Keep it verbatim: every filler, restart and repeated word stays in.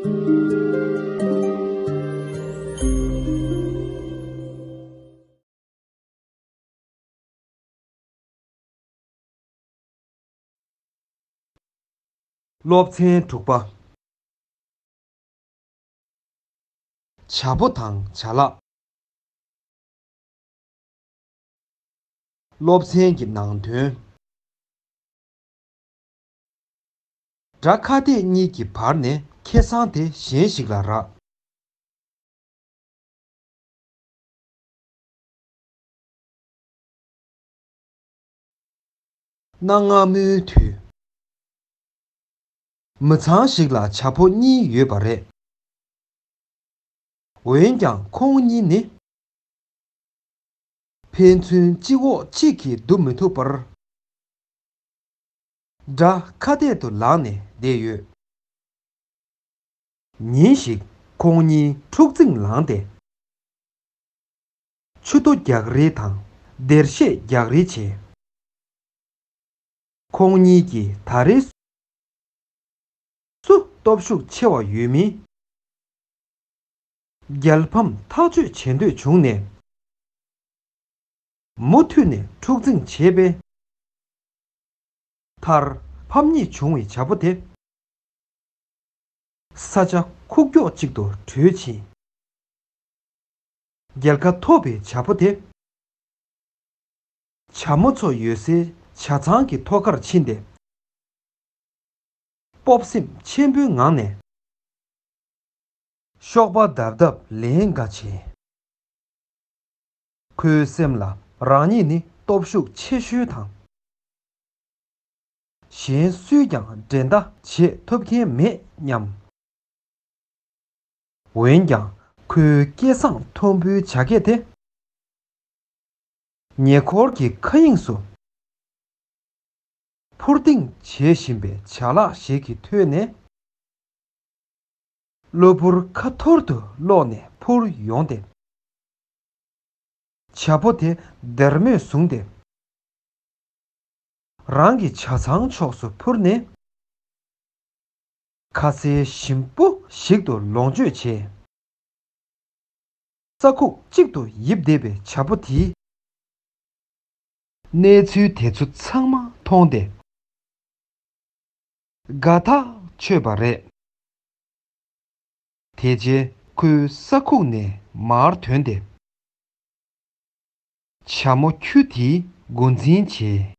སློབ་ཚན་དྲུག་པ། བྱ་ཕོ་དང་བྱ་གླག་སློབ་ཚན་གྱི་ནང་དོན། སྒྲ་ཁ་གཏད་གཉིས་ཀྱི་བར་ནས་ཁེ་སང་དེ་གཞན་ཞིག་ལ་རག་གནའ་སྔ་མོའི་དུས། མི་ཚང་ཞིག་ལ་བྱ་ཕོ་གཉིས་ཡོད་པ་རེད། འོན་ཀྱང་ཁོང་གཉིས་ནི། ཕན་ཚུན་གཅིག་འོག་གཅིག་གིས་བསྡུ་མི་ཐུབ་པར། སྒྲ་ཁ་གཏད་དུ་ལངས་ནས་བསྡད་ཡོད། ཉིན་ཞིག་ཁོང་གཉིས་འཁྲུག་འཛིང་ལངས་ཏེ། མཆུ་ཏོ་རྒྱག་རེས་དང་བདེར་གཤེགས་རྒྱག་རེས་བྱས། ཁོང་གཉིས་ཀྱིས་ད་རེས་སུ་སྟོབས་ཤུགས་ཆེ་བ་ཡོད་མིན། རྒྱལ་ཕམ་ཐག་གཅོད་བྱེད་འདོད་བྱུང་ནས། མུ་མཐུད་ནས་འཁྲུག་འཛིང་བྱས་པས། མཐར་ཕམ་ཉེས་བྱུང་བའི་བྱ་ཕོ་དེ། ས་ཆ་ཁུག་ཀྱོག་ཅིག་ཏུ་བྲོས་ཕྱིན། རྒྱལ་ཁ་ཐོབ་པའི་བྱ་ཕོ་དེ། བྱ་མོ་ཚོ་ཡོད་སའི་བྱ་ཚང་གི་ཐོག་ཁར་ཕྱིན་ཏེ། སྤོབས་སེམས་ཆེན་པོའི་ངང་ནས། གཤོག་པ་རྡབ་རྡབ་ལན་འགའ་བྱས། ཁོའི་སེམས་ལ་རང་ཉིད་ནི་སྟོབས་ཤུགས་ཆེ་ཤོས་དང་། གཞན་སུས་ཀྱང་འགྲན་ཟླ་བྱེད་ཐུབ་མཁན་མེད་སྙམ། འོན་ཀྱང་ཁོའི་སྐད་གསང་མཐོན་པོའི་བྱ་སྐད་དེ། ཉེ་འཁོར་གྱི་མཁའ་དབྱིངས་སུ་འཕུར་ལྡིང་བྱེད་བཞིན་པའི་བྱ་གླག་ཞིག་གིས་ཐོས་ནས། གློ་བུར་ཁ་འཐོར་དུ་ལོག་ནས་འཕུར་ཡོང་སྟེ། བྱ་ཕོ་དེ་སྡེར་མོས་བཟུང་སྟེ། རང་གི་བྱ་ཚང་ཕྱོགས་སུ་འཕུར་ནས། ཁ་ཟས་ཞིམ་པོ་ཞིག་ཏུ་ལོངས་སྤྱོད་བྱས། ས་ཁུག་གཅིག་ཏུ་ཡིབ་བསྡད་པའི་བྱ་ཕོ་དེས། གནས་ཚུལ་དེ་ཚོ་ཚང་མ་མཐོང་སྟེ། དགའ་ཐག་ཆོད་པ་རེད། དེ་རྗེས་ཁོས་ས་ཁུག་ནས་མར་ཐོན་ཏེ། བྱ་མོ་ཁྱུ་དེའི་འགོ་འཛིན་བྱས།